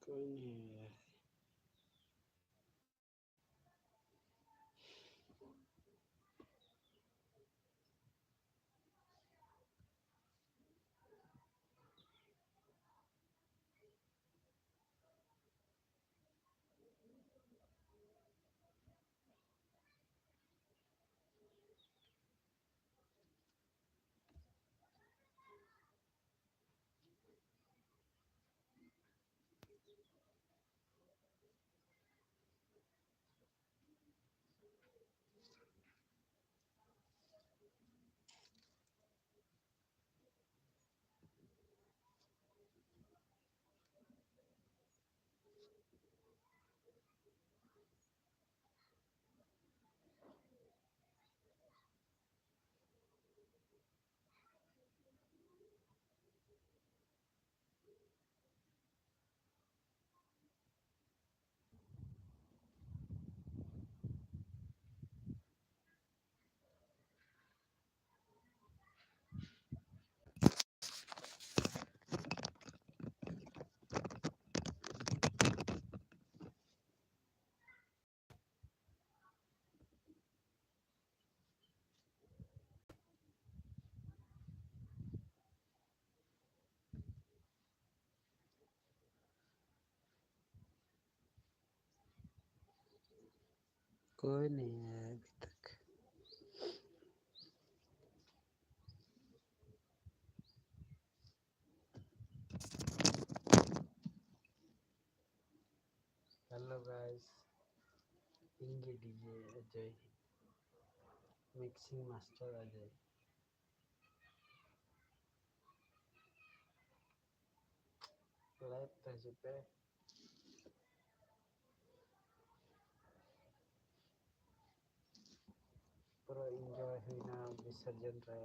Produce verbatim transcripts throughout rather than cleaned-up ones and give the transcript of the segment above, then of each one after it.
कोई नहीं है यार। कोई नहीं आया अभी तक। Hello guys, ᱤᱧ ᱜᱮ ᱰᱤᱡᱮ ᱚᱡᱚᱭ, mixing master ᱚᱡᱚᱭ᱾ Live ᱛᱮ ᱦᱤᱡᱩᱜ ᱯᱮ᱾ ᱯᱩᱨᱟᱹ enjoy ᱦᱩᱭᱱᱟ ᱵᱤᱥᱚᱨᱡᱚᱱ ᱨᱮ᱾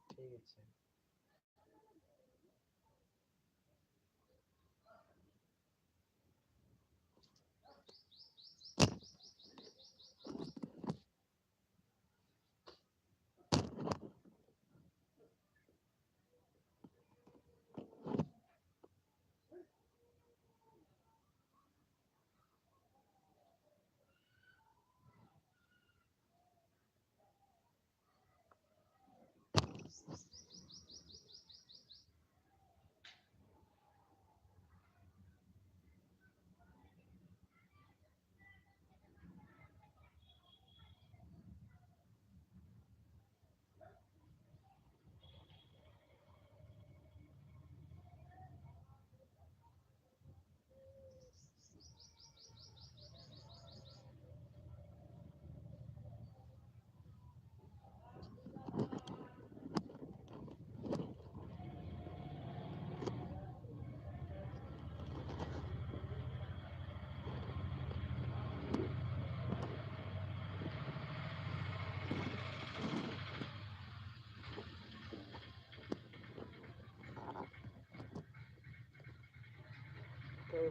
ᱴᱷᱤᱠ ᱟᱪᱷᱮ᱾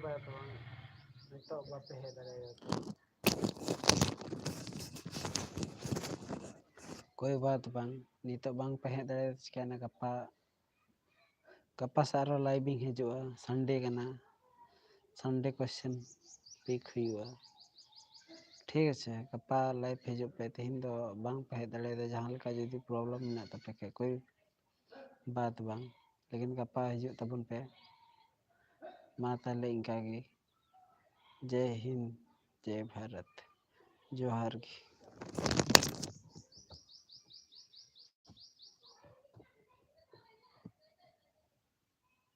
ᱵᱟᱭ ᱛᱟᱵᱚᱱ ᱱᱤᱛᱚᱜ ᱵᱟᱯᱮ ᱦᱮᱡ ᱫᱟᱲᱮᱭᱟᱫᱟ᱾ ᱠᱳᱭ ᱵᱟᱛ ᱵᱟᱝ, ᱱᱤᱛᱚᱜ ᱵᱟᱝ ᱯᱮ ᱦᱮᱡ ᱫᱟᱲᱮᱭᱟᱫᱟ, ᱪᱤᱠᱟᱹᱭᱮᱱᱟ? ᱜᱟᱯᱟ, ᱜᱟᱯᱟ ᱥᱮᱫ ᱟᱨᱦᱚᱸ ᱞᱟᱭᱤᱵᱷ ᱤᱧ ᱦᱤᱡᱩᱜᱼᱟ, ᱥᱟᱱᱰᱮ ᱠᱟᱱᱟ, ᱥᱟᱱᱰᱮ ᱠᱚᱥᱪᱮᱱ ᱯᱤᱠ ᱦᱩᱭᱩᱜᱼᱟ᱾ ᱴᱷᱤᱠ ᱟᱪᱷᱮ, ᱜᱟᱯᱟ ᱞᱟᱭᱤᱵᱷ ᱦᱤᱡᱩᱜ ᱯᱮ᱾ ᱛᱮᱦᱮᱧ ᱫᱚ ᱵᱟᱝ ᱯᱮ ᱦᱮᱡ ᱫᱟᱲᱮᱭᱟᱫᱟ, ᱡᱟᱦᱟᱸ ᱞᱮᱠᱟ ᱡᱩᱫᱤ ᱯᱨᱚᱵᱞᱮᱢ ᱢᱮᱱᱟᱜ ᱛᱟᱯᱮ ᱠᱷᱟᱡ, ᱠᱳᱭ ᱵᱟᱛ ᱵᱟᱝ, ᱞᱮᱠᱤᱱ ᱜᱟᱯᱟ ᱦᱤᱡᱩᱜ ᱛᱟᱵᱚᱱ ᱯᱮ᱾ ᱢᱟ ᱛᱟᱦᱞᱮ ᱤᱱᱠᱟ ᱜᱮ, ᱡᱮᱭ ᱦᱤᱱᱫ, ᱡᱮᱭ ᱵᱷᱟᱨᱚᱛ, ᱡᱚᱦᱟᱨ ᱜᱮ᱾